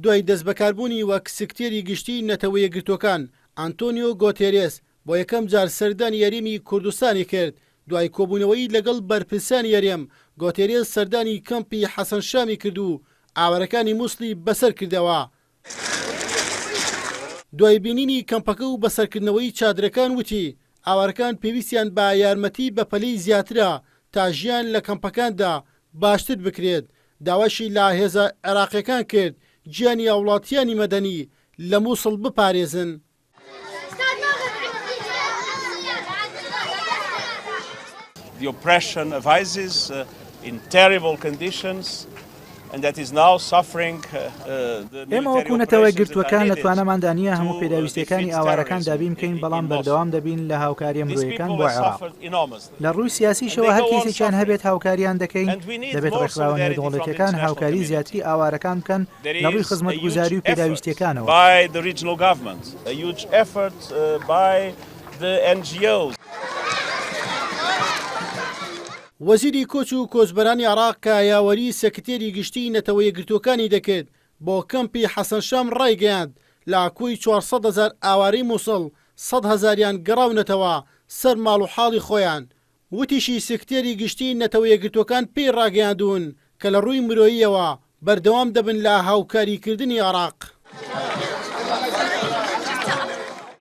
دوای دەستبەکاربوونی وەک سکتێری گشتیی نەتەوە یەکگرتووەکان، ئانتۆنیۆ گۆتێرێس بۆ یەکەم جار سەردانی هەرێمی کوردستانی کرد، دوای کۆبوونەوەی لەگەڵ بەرپرسانی هەرێم، گۆتێرێس سەردانی کەمپی حەسەن شامی کرد و ئاوارەکانی موسڵی بەسەر کردەوە. دوای بینینی کەمپەکە و بەسەرکردنەوەی چادرەکان وتی، ئاوارەکان پێویستیان بە یارمەتی بەپەلەی زیاترە تا ژیان لە کەمپەکاندا باشتر بکرێت، داواشی لە هێزە عێراقییەکان کرد گیانی هاوڵاتیانی مەدەنی لە موسڵ بپارێزن. The oppression of ISIS in terrible conditions and that is now suffering the ئێمە military وەکو نەتەوە operations that are یەکگرتووەکان لە needed تواناماندا نییە to هەموو پێداویستییەکانی defeat ئاوارەکان terrorism دابین بکەین in بەڵام Mosul. بەردەوام دەبین لە هاوکارییە These مرۆییەکان people بۆ have عێراق. suffered enormously لە ڕووی and سیاسیشەوە they هەر go on کەیسێکیان suffering هەبێت هاوکاریان دەکەین، and we need دەبێت more ڕێکخراوە solidarity from the نێودەوڵەتییەکان international هاوکاری community. زیاتری ئاوارەکان بکەن There لە ڕووی is a huge خزمەتگوزاری و effort پێداویستییەکانەوە. by the regional government, a huge effort by the NGOs. وەزیری کۆچ و کۆچبەرانی عێراق کە یاوەری سکرتێری گشتیی نەتەوە یەکگرتووەکانی دەکرد بۆ کەمپی حەسەن شام ڕایگەیاند، لە کۆی 400 هەزار ئاوارەی موسڵ، 100 هەزاریان گەڕاونەتەوە سەر ماڵ و حاڵی خۆیان. وتیشی سکتێری گشتیی نەتەوە یەکگرتووەکان پێی ڕاگەیاندوون کە لە ڕووی مرۆییەوە بەردەوام دەبن لە هاوکاریکردنی عێراق.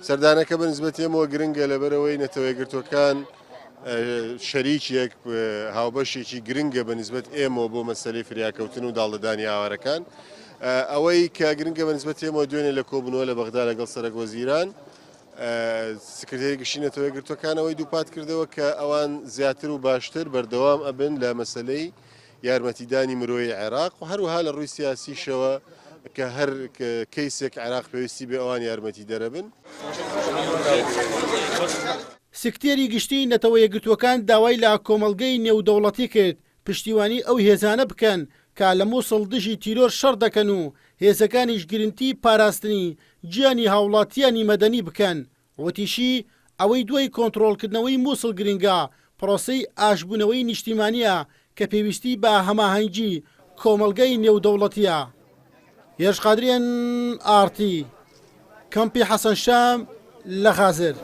سەردانەکە بە نسبەت ئێمەوە گرنگە لەبەرئەوەی نەتەوە یەکگرتووەکان شەریکێک هاوبەشێکی گرنگە بە نسبەت ئێمەوە بۆ مەسەلەی فریاکەوتن و داڵدەدانی ئاوارەکان. ئەوەی کە گرنگە بە نسبەت ئێمەوە دوێنێ لە کۆبوونەوە لە بەغدا لەگەڵ سەرەک وەزیران سکرتێری گشتی نەتەوە یەکگرتووەکان ئەوەی دووپات کردەوە کە ئەوان زیاتر و باشتر بەردەوام ئەبن لە مەسەلەی یارمەتیدانی مرۆیی عێراق و هەروەها لە ڕووی سیاسیشەوە کە هەر کەیسێک عێراق پێویستی بێ ئەوان یارمەتیدەرەبن. سکتێری گشتیی نەتەوە یەکگرتووەکان داوای لە کۆمەڵگەی نێودەوڵەتی کرد پشتیوانی ئەو هێزانە بکەن کە لە موسڵ دژی تیرۆر شەڕ دەکەن و هێزەکانیش گرنتی پاراستنی گیانی هاوڵاتیانی مەدەنی بکەن. وتیشی، ئەوەی دوای کۆنتڕۆڵکردنەوەی موسڵ گرنگە، پرۆسەی ئاشتبوونەوەی نیشتیمانییە کە پێویستی بە هەماهەنگی کۆمەڵگەی نێودەوڵەتییە. هێرش قادری ئێن ئاڕ تی، کەمپی حەسەن شام لە غازر.